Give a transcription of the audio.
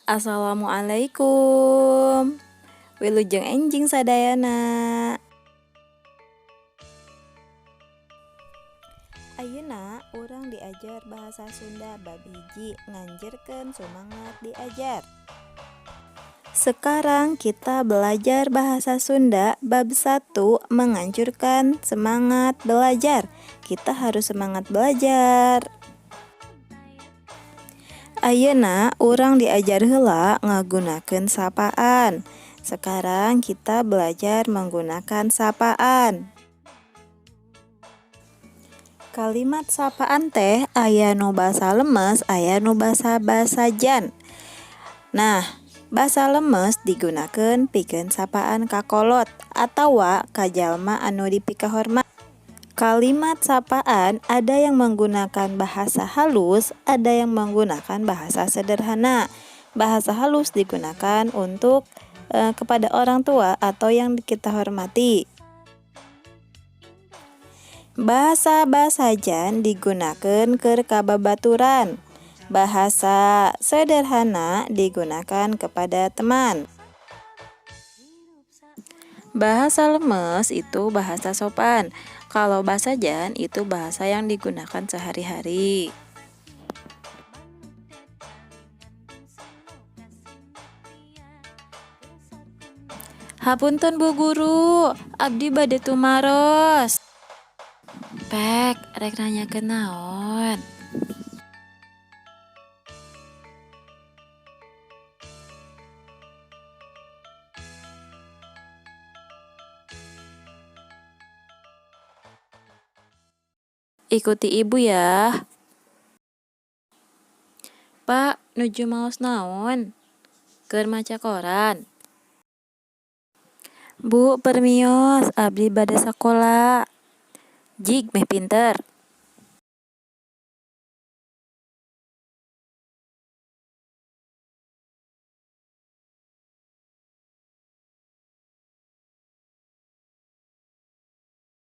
Assalamualaikum. Wilujeng enjing sadayana. Ayeuna urang diajar bahasa Sunda bab 1, nganjurkeun sumangat diajar. Sekarang kita belajar bahasa Sunda bab 1, menganjurkan semangat belajar. Kita harus semangat belajar. Ayeuna urang diajar heula ngagunakeun sapaan. Sekarang kita belajar menggunakan sapaan. Kalimat sapaan teh aya nu basa lemes, aya nu basa basajan. Nah, basa lemes digunakeun pikeun sapaan ka kolot atawa ka jalma anu dipikahormat. Kalimat sapaan ada yang menggunakan bahasa halus, ada yang menggunakan bahasa sederhana. Bahasa halus digunakan untuk kepada orang tua atau yang kita hormati. Bahasa basajan digunakeun keur ka babaturan. Bahasa sederhana digunakan kepada teman. Bahasa lemes itu bahasa sopan. Kalau basajan itu bahasa yang digunakan sehari-hari. Hapunten, Bu Guru, abdi bade tumaros. Pek, rek nanyakeun naon? Ikuti Ibu ya. Pak, nuju maos naon? Keur maca koran. Bu, permios, abdi bade sakola. Jig meh pinter.